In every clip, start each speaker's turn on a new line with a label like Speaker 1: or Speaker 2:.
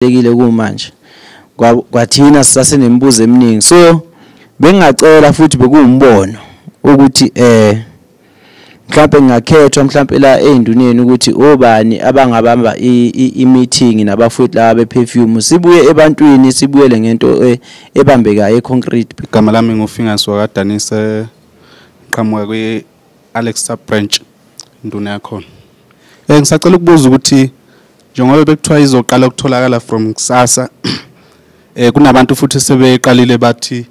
Speaker 1: Kubalulekile kumanje kwathina sisasenemibuzo eminingi, so bengingacela futhi bekuwumbono ukuthi mhlawumbe ngingakhethwa mhlawumbe la ey'nduneni ukuthi obani abangabamba i-meeting nabafowethu laba be-perfume, sibuye ebantwini, sibuyele ngento ebambekayo e-concrete.
Speaker 2: Igama lami nguFingers wakaDanise, ngiqhamuka kwi-Alex branch, induna yakhona. Ngisacela ukubuza ukuthi njengoba bekuthiwa izoqala ukutholakala from kusasa, kunabantu futhi sebeqalile bathi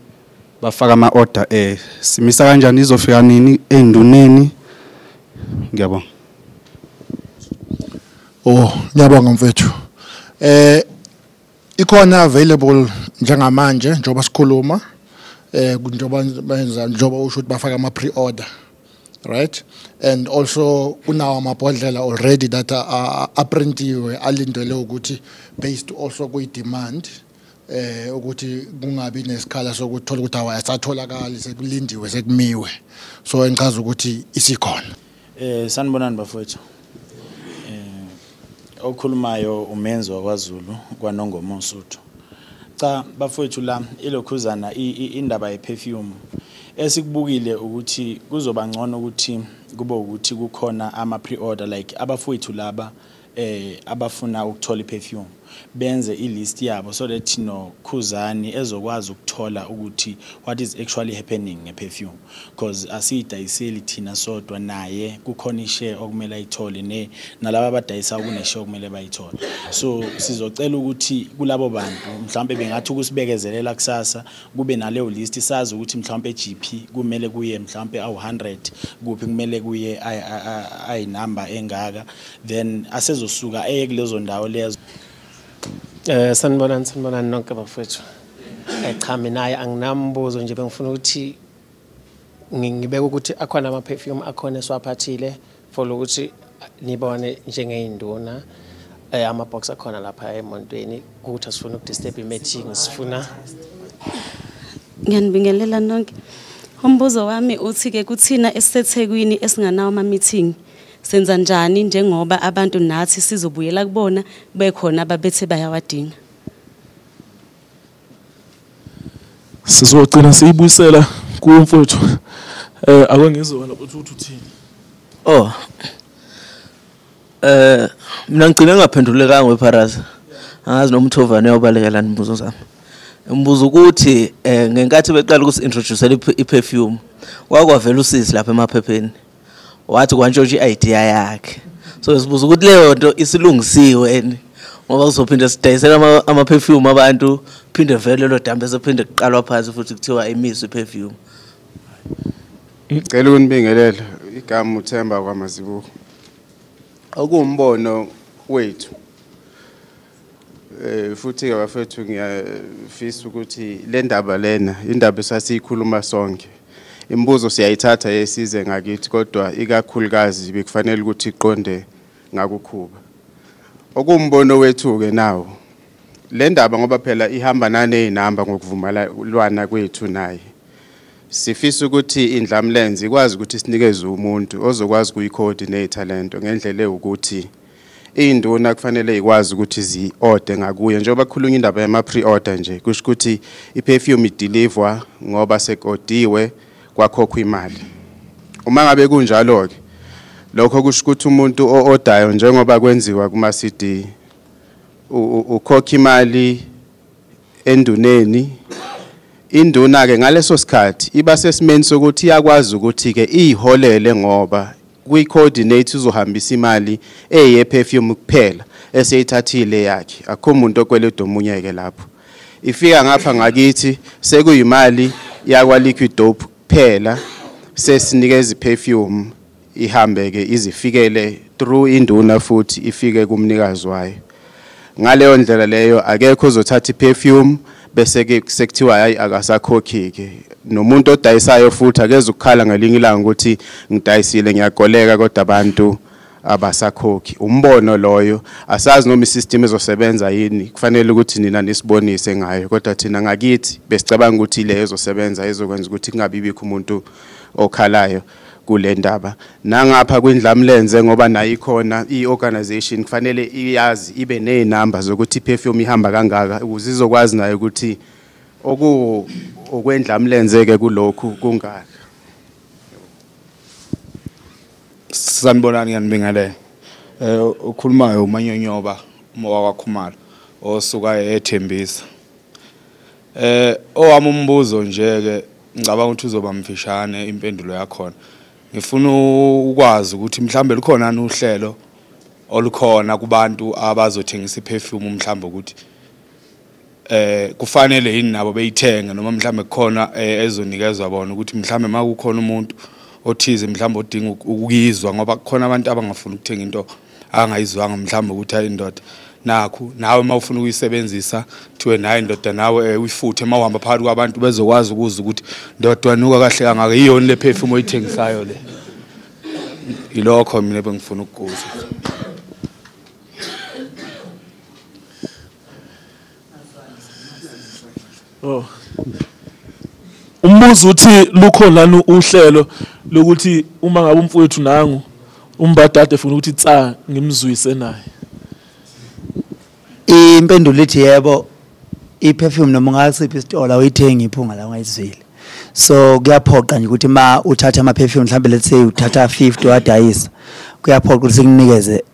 Speaker 2: bafaka ama-order, simisa kanjani, izofika nini ey'nduneni? Ngiyabonga.
Speaker 3: Oh, ngiyabonga mfethu. Ikhona available njengamanje njengoba sikhuluma, njengoba benza, njengoba usho ukuthi bafaka ama pre-order, right? And also kunawo amabhodlela already that are aprintiwe, alindele ukuthi based also kwi demand, ukuthi kungabi nesikhala sokuthola ukuthi awasatholakali, sekulindiwe, sekumiwe. So engichaza ukuthi isikhona.
Speaker 4: Sanibonani bafowethu. Okhulumayo umenzi wakwaZulu kwaNongoma Usuthu. Cha bafowethu, la ilokhuzana indaba ye-perfume esikubukile ukuthi kuzoba ngcono ukuthi kube ukuthi kukhona ama pre-order, like abafowethu laba abafuna ukuthola i-perfume benze i-list yabo, so that no Khuzani ezokwazi ukuthola ukuthi what is actually happening nge-perfume, because asiyidayiseli thina sodwa, naye kukhona i-share okumele ayithole, ne nalaba abadayisa kune-share okumele bayithole. So sizocela ukuthi kulabo bantu mhlawumbe bengathi ukusibekezelela kusasa kube naleyo list, sazi ukuthi mhlawumbe GP kumele kuye mhlawumbe awu-100, kuphi kumele kuye ayinamba engaka, then asezosuka eye kulezo ndawo lezo.
Speaker 5: Sanibonani, sanibonani nonke bafowethu. Cha, mina anginambuzo nje, bengifuna ukuthi ngibeke ukuthi akhona ama perfume akhona esiwaphathile for ukuthi nibone njengeyinduna, ama box akhona lapha emontweni, ukuthi asifuna ukudisturb i-meeting, sifuna
Speaker 6: Ngiyanibingelela nonke. Umbuzo wami uthi ke kuthina esiseThekwini esinganawo ama meeting, senza njani njengoba abantu nathi sizobuyela kubona bekhona ababethe bayawadinga?
Speaker 7: Sizogcina siyibuyisela kuwe mfowethu. Ake ngizwe wena ukuthi uthini.
Speaker 8: Oh. Mina ngigcine ngaphendulekanga wepharaza. Angazi noma uThovane uyobalekela imibuzo zami. Umbuzo ukuthi ngenkathi beqala ukusi-introduce i-perfume, kwakwavela usisi lapha emaphepheni. Wathi kwantshontsha i-idea yakhe. So sibuza ukuthi leyo nto isilungisiwe yini, ngoba kuzophinde sidayisela ama-perfume abantu, phinde vele lo dambe sephinde kuqalwa phansi futhi kuthiwa imiswe i-perfume.
Speaker 2: Ngicela ukunibingelela, igama uThemba kwaMazibuko. Okuwumbono wethu, futhi ke bafethu ngiyafisa ukuthi le ndaba lena indaba esasiyikhuluma sonke, imibuzo siyayithatha yesize ngakithi, kodwa ikakhulukazi bekufanele ukuthi iqonde ngakukhuba. Okuwumbono wethu ke nawo le ndaba, ngoba phela ihamba naneyinamba ngokuvumelana kwethu naye, sifisa ukuthi indlamlenze ikwazi ukuthi sinikeze umuntu ozokwazi ukuyi-coordinate lento ngendlela ewukuthi induna kufanele ikwazi ukuthi zi-order ngakuye. Njengoba kukhulunywa indaba yama pre-order nje, kusho ukuthi i-perfume ideliverwa ngoba sekodiwe kwakhokhwa imali. Uma ngabe kunjalo ke, lokho kusho ukuthi umuntu o-ordayo njengoba kwenziwa kuma CD, ukhokha imali enduneni. Induna ke ngaleso sikhathi iba sesimeni sokuthi iyakwazi ukuthi ke iyiholele, ngoba kwi-coordinate uzohambisa imali eye perfume kuphela eseyithathile yakhe, akukho umuntu okweleda omunye ke lapho. Ifika ngapha ngakithi sekuyimali yakwa Liquid Dope kuphela, sesinikeza i-perfume ihambe ke izifikele through induna futhi ifike kumnikazi wayo. Ngaleyo ndlela leyo akekho ozothatha i-perfume bese ke sekuthiwa hayi akasakhokhi ke. Nomuntu odayisayo futhi akeze ukukhala ngelinye ilanga ukuthi ngidayisile ngiyagoleka kodwa abantu abasakhokhi. Umbono loyo, asazi noma i-system ezosebenza yini, kufanele ukuthi nina nisibonise ngayo, kodwa thina ngakithi besicabanga ukuthi le ezosebenza ezokwenza ukuthi kungabi bikho umuntu okhalayo. Kule ndaba nangapha kwindlamlenze, ngoba nayo ikhona i-organization, kufanele iyazi, ibe nezinamba zokuthi perfume ihamba kangaka, ukuze izokwazi nayo ukuthi okwendlamlenze ke kulokhu kungaka.
Speaker 9: Sanibonani, ngiyanibingelela. Ukhulumayo uManyonyoba wakwaKhumalo osuka eThembisa. Owami umbuzo nje ke, ngicabanga ukuthi uzoba mfishane impendulo yakhona. Ngifuna ukwazi ukuthi mhlambe lukhona uhlelo olukhona kubantu abazothengisa iperfume, mhlambe ukuthi kufanele yini nabo beyithenge, noma mhlambe kukhona ezonikezwa bona, ukuthi mhlambe makukhona umuntu othize mhlambe odinga ukuyizwa, ngoba kukhona abantu abangafuni ukuthenga into angayizwanga, mhlambe ukuthi hayi indoda nakhu nawe mawufuna ukuyisebenzisa kuthiwe nayi indoda nawe uyifuthe mawuhamba phakathi kwabantu bezokwazi ukuzwa ukuthi ndoda wanuka kahle kangaka, iyona le perfume oyithengisayo le. Ilokho mina bengifuna ukukuzwa.
Speaker 7: Oh. Umbuzo uthi lukhona uhlelo lokuthi uma ngabe umfowethu nangu umbadade efuna ukuthi tsa ngimzwise naye.
Speaker 10: Impendulo ithi yebo, iperfume noma ungasiphi isitolo awuyithengi iphunga la ungayizwile. So kuyaphoqa nje ukuthi ma uthatha ama perfume, mhlambe let's say uthatha 50 wadayisa, kuyaphoqa ukuthi sikunikeze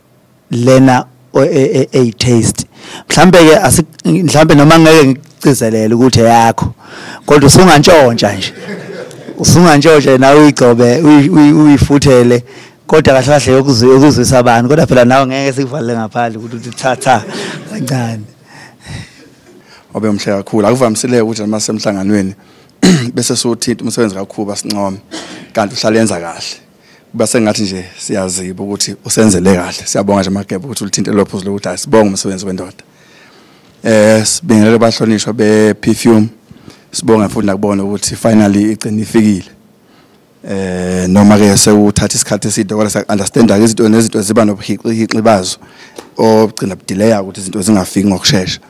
Speaker 10: lena a taste. Mhlambe ke mhlambe noma ngeke ngikucizelele ukuthi yakho, kodwa usungantshontsha nje, usungantshontsha nawe uyigcobe uyifuthele, kodwa kahle kahle yokuzwisa abantu, kodwa phela nawe ngeke sikuvalele ngaphandle ukuthi uthatha kancane.
Speaker 11: Wabe umhle kakhulu. Akuvamisile ukuthi noma semhlanganweni bese sothinta umsebenzi kakhulu basincome, kanti uhlala yenza kahle, kuba sengathi nje siyaziba ukuthi usenzele kahle. Siyabonga nje Mageba ukuthi ulithinte lo phuzu lokuthi asibonge umsebenzi wendoda. Sibingelele bahlonishwa be perfume, sibonga futhi nakubona ukuthi finally igcina ifikile. Noma ke sewuthatha isikhathi eside, kodwa siya understand ke izinto nezinto ziba nobuhiqi bazo ogcina budelay ukuthi izinto zingafiki ngokusheshsha.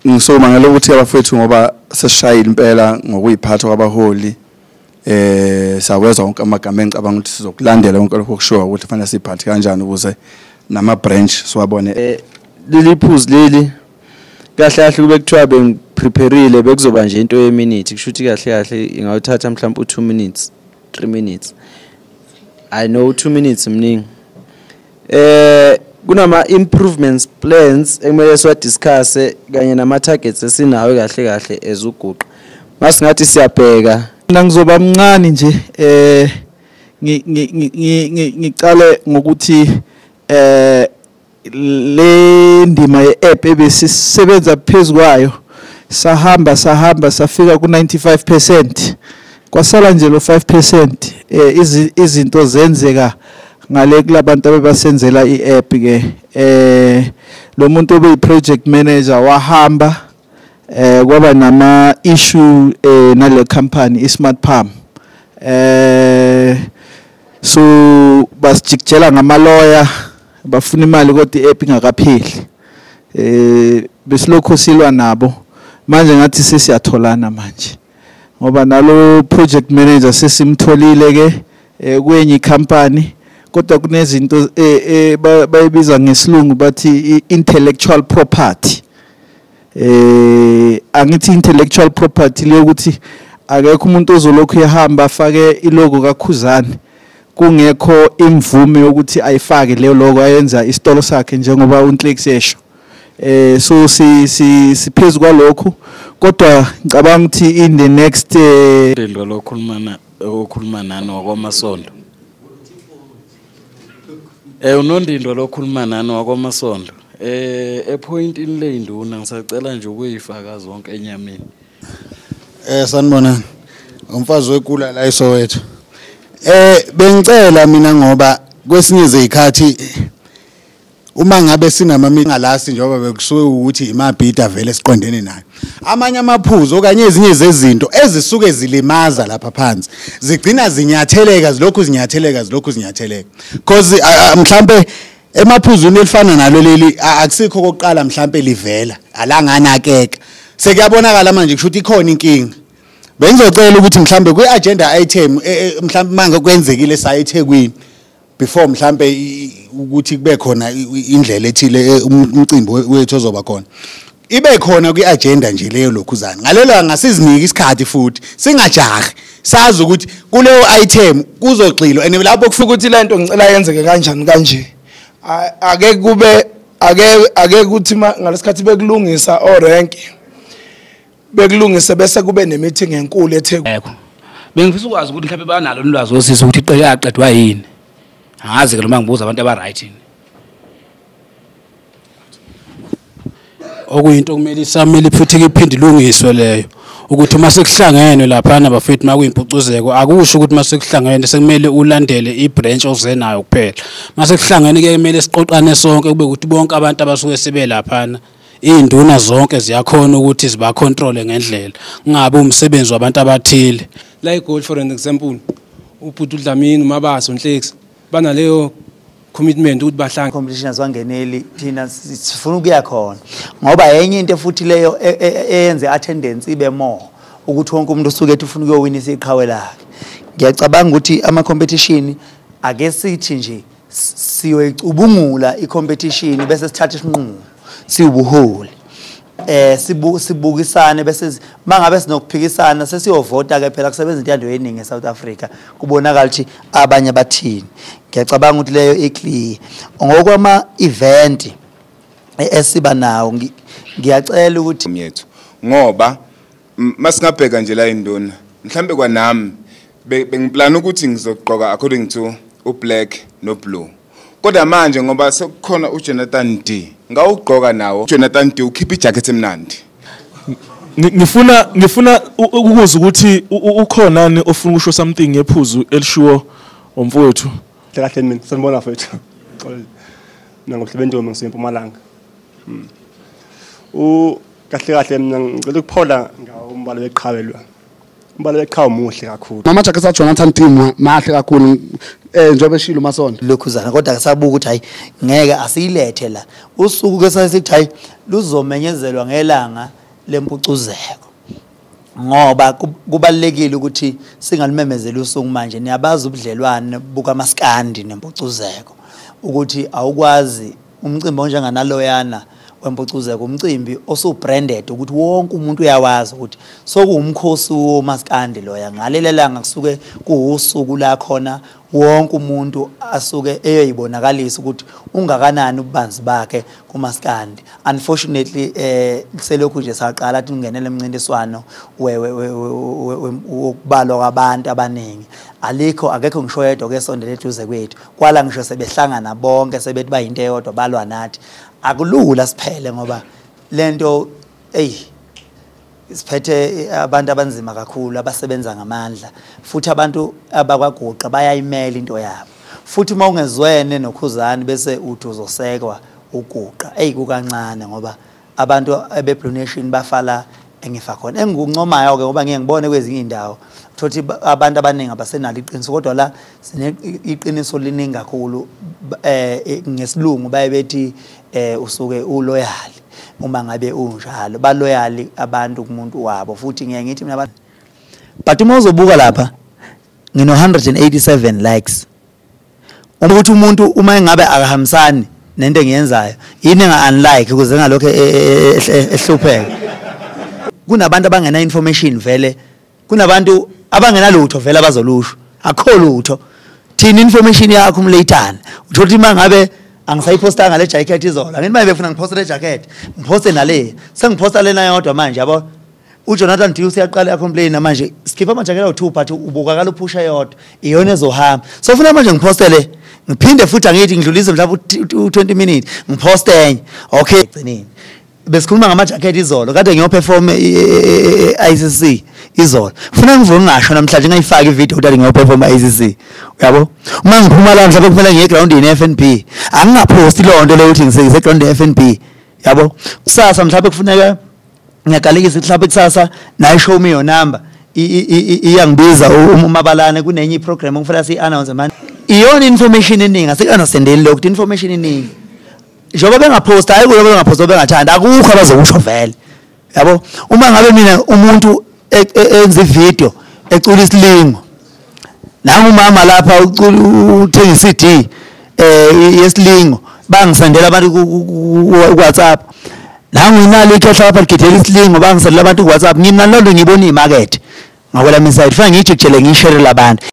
Speaker 11: Ngisomangela ukuthi abafowethu ngoba sesishayile impela ngokuyiphatha kwabaholi, sawezwa wonke amagama, engicabanga ukuthi sizokulandela konke lokho okushiwo ukuthi fanele siphathe kanjani ukuze nama branch siwabone.
Speaker 1: Leli phuzu leli kahle kahle kube kuthiwa bengiprepareile bekuzoba nje into yeminute, kusho ukuthi kahle kahle ingawuthatha mhlawumbe u2 minutes 3 minutes. I know 2 minutes mningi. Kunama improvements plans ekumele siwa discuss kanye nama targets esinawo kahle kahle ezuguqa. Masingathi siyabheka.
Speaker 12: Mina ngizoba mncane nje, ngicale ngokuthi le ndima ye-app ebesisebenza phezukwayo sahamba safika ku 95%, kwasala nje lo 5%. Izinto zenzeka ngale kulabantu abebasenzela i-app ke. Lo muntu obeyi project manager wahamba, kwaba nama issue nale company iSmart Palm, so basijikijela ngama lawyer bafuna imali kodwa i-app ingakapheli. Besilokho silwa nabo manje, ngathi sesiyatholana manje ngoba nalo project manager sesimtholile ke kwenye company, kodwa kunezinto bayibiza ngesilungu bathi intellectual property. Angithi intellectual property leyo ukuthi akekho umuntu ozolokhu ehamba afake ilogo kaKhuzani kungekho imvume yokuthi ayifake leyo logo ayenza isitolo sakhe njengoba uNhleks esho. So siphezulu kwalokho, kodwa ngicabanga ukuthi in the next
Speaker 13: Ndlo lokhuluma okhuluma nani wakwaMasondo. Unondindo lokhuluma nani wakwaMasondo. Epointini leyinduna ngisacela nje ukuyifaka zonke enyameni.
Speaker 14: Sanibonani. Umfazi wekula la eSoweto. Bengicela mina ngoba kwesinye izikhathi uma ngabe sinama ngalasi njengoba bekusuke ukuthi imabhida vele siqondene nayo, amanye amaphuzu okanye ezinye zezinto ezisuke zilimaza lapha phansi zigcina zinyatheleka, zilokhu zinyatheleka, zilokhu zinyaatheleka, because mhlambe emaphuzwini elifana nalo leli akusikho kokuqala, mhlambe livela alanganakeka, sekuyabonakala manje kusho ukuthi ikhona inkinga. Bengizocela ukuthi mhlambe kwi-agenda item mhlambe manje kwenzekile saye eThekwini before mhlambe ukuthi kube khona indlela ethile umcimbi wethu ozoba khona, ibe khona kwi-agenda nje leyo lokhuzana. Ngalelo ngasizinike isikhathi futhi singajahi, sazi ukuthi kuleyo item kuzogxilwa and lapho
Speaker 15: kufika ukuthi lento ngicela yenzeke kanjani kanje. Ake kube ake kuthi ngalesikhathi bekulungisa orank bekulungise bese kube nemeeting enkulu eThekwini.
Speaker 16: Bengifisa ukwazi ukuthi mhlawumbe banalo ulwazi osisi ukuthi iqele yaqedwa yini. Angazi ke noma ngibuza abantu aba right yini.
Speaker 17: Okuyinto okumele isamele futhi iphinde ilungiswe leyo, ukuthi uma sekuhlangene laphana bafethu makuyimpucuzeko akusho ukuthi uma sekuhlangene sekumele ulandele ibranch ozenayo kuphela. Uma sekuhlangene ke kumele siqoqane sonke kube ukuthi bonke abantu abasuke sebe laphana induna zonke ziyakhona ukuthi zibacontrole ngendlela, kungabe umsebenzi wabantu abathile.
Speaker 18: Like gold for an example, uBhuti uDlamini uMabaso Nhlekisi banaleyo commitment ukuthi bahlangane.
Speaker 10: Competition azwangeneli thina sifuna ukuya khona ngoba enye into futhi leyo eyenze attendance ibe more ukuthi wonke umuntu usuke ethi ufuna ukuyowinisa iqhawe lakhe. Ngiyacabanga ukuthi ama competition ake sithi nje siyoyicubungula i competition bese sithatha isinqumo siwubuholi, sibukisane bese mangabe sinokuphikisana sesiyovota ke phela kusebenza intando yeningi eSouth Africa kubonakala ukuthi abanye bathini. Ngiyacabanga ukuthi leyo iclear. Ngokwama event esiba nawo ngiyacela ukuthi
Speaker 19: yethu ngoba masingabheka nje la induna mhlambe kwanami bengiplan ukuthi ngizogqoka according to ublack no blue, kodwa manje ngoba sekukhona uJonathan D ngawugqoka nawo Jonathan D ukhipha ijacket emnandi.
Speaker 7: Ngifuna ukuzwa ukuthi ukhona ni ofuna ukusho something ngephuzu elishiwo umfowethu.
Speaker 20: Kahle mina sanibona mfowethu. Mina ngomhlebentombi ngisempumalanga. Kahle kahle mina ngicela ukuphola ngawo umbala weqhawe lo. Umbala weqhawe muhle kakhulu.
Speaker 21: Mama jacket sa Jonathan D mahle kakhulu njengoba eshilo Masonto.
Speaker 10: Lokhuzana kodwa kusabuka ukuthi hayi ngeke asilethe la. Usuku ke sasithi hayi luzomenyezelwa ngelanga lempucuzeko. Ngoba kubalekile ukuthi singalimemezeli usuku manje. Niyabazi ubudlelwane bukaMaskandi nempucuzeko ukuthi awukwazi umcimbi onjenganaloyana wempucuzeko, umcimbi osu branded ukuthi wonke umuntu uyawazi ukuthi sokuwumkhosi woMaskandi loya. Ngalelelanga kusuke kuwusuku la khona wonke umuntu asuke eyoyibonakalisa ukuthi ungakanani ububanzi bakhe kuMaskandi. Unfortunately selokhu nje saqala ukuthi ungenele emncintiswano wokubalwa kwabantu abaningi, alikho akekho ngisho yedwa ke sondele eduze kwethu kwala ngisho sebehlangana bonke sebethi bayinto eyodwa balwa nathi. Akulula siphele ngoba lento siphethe abantu abanzima kakhulu abasebenza ngamandla futhi abantu abakwaguqa bayayimela into yabo. Futhi uma ungezwene noKhuzani bese uthi uzosekwa uguqa kukancane ngoba abantu abe-Blue Nation bafala engifa khona. Engikuncomayo ke ngoba ngiye ngibone kwezinye indawo thothi abantu abaningi abasenalo iqiniso, kodwa la sine iqiniso liningi kakhulu. Ngesilungu baye bethi usuke uloyal uma ngabe unjalo, baloyal abantu kumuntu wabo. Futhi ngiye ngithi mina but uma uzobuka lapha ngino 187 likes. Ukuthi umuntu uma engabe akahambisani nento engiyenzayo yini enga unlike ukuze ngalokho ehlupheka. Kunabantu abangena information vele, kunabantu abangenalutho vele abazolusho, akho lutho. Thina information yakho umleyithana uthola ukuthi mangabe angisayipostanga le jacket izolo, angithi manje befuna ngiposte le jacket ngiposte nale, sengiphosta lena yodwa manje yabo. uJonathan D usiyaqala complain manje sikhipha amajakela awu2 but ubukakala uphusha yodwa iyona ezohamba. So ufuna manje ngipostele ngiphinde futhi angithi ngidlulise mhlawumbe u20 minutes ngiposte enye. Okay gcinini besikhuluma ngama-jacket izolo kade ngiyoperform e-ICC izolo, funa ngivuke ngingasho namhlanje ngayifaka ivideo ukuthi ngiyoperform e-ICC uyabo. Uma ngiphuma la mhlawumbe kumele ngiye egroundini ye-FNB, angingaphosti leyo nto leyo ukuthi ngisegroundini ye-FNB yabo. Kusasa mhlawumbe kufuneka ngiyagalekisa mhlawumbe kusasa nayi show me your number iyangibiza uMabalane kunenye iprogram okufanele siyi-announce manje. Iyona information eningi asiku-understandeni lokhu, information eningi njengoba bengaphosta hayi kuyo bengaphosta bengathanda akukho abazokusho vele yabo. Uma ngabe mina umuntu enza ivideo ecula isilingo, nangu umama lapha ucula uthenga iCD yesilingo, bangisendela abantu ku WhatsApp. Nangu inali ikhehla lapha ligidela isilingo, bangisendela abantu ku WhatsApp. Mina lonto ngibona imarket ngakwelami side, fanele ngiyijikijele ngiyishare labantu.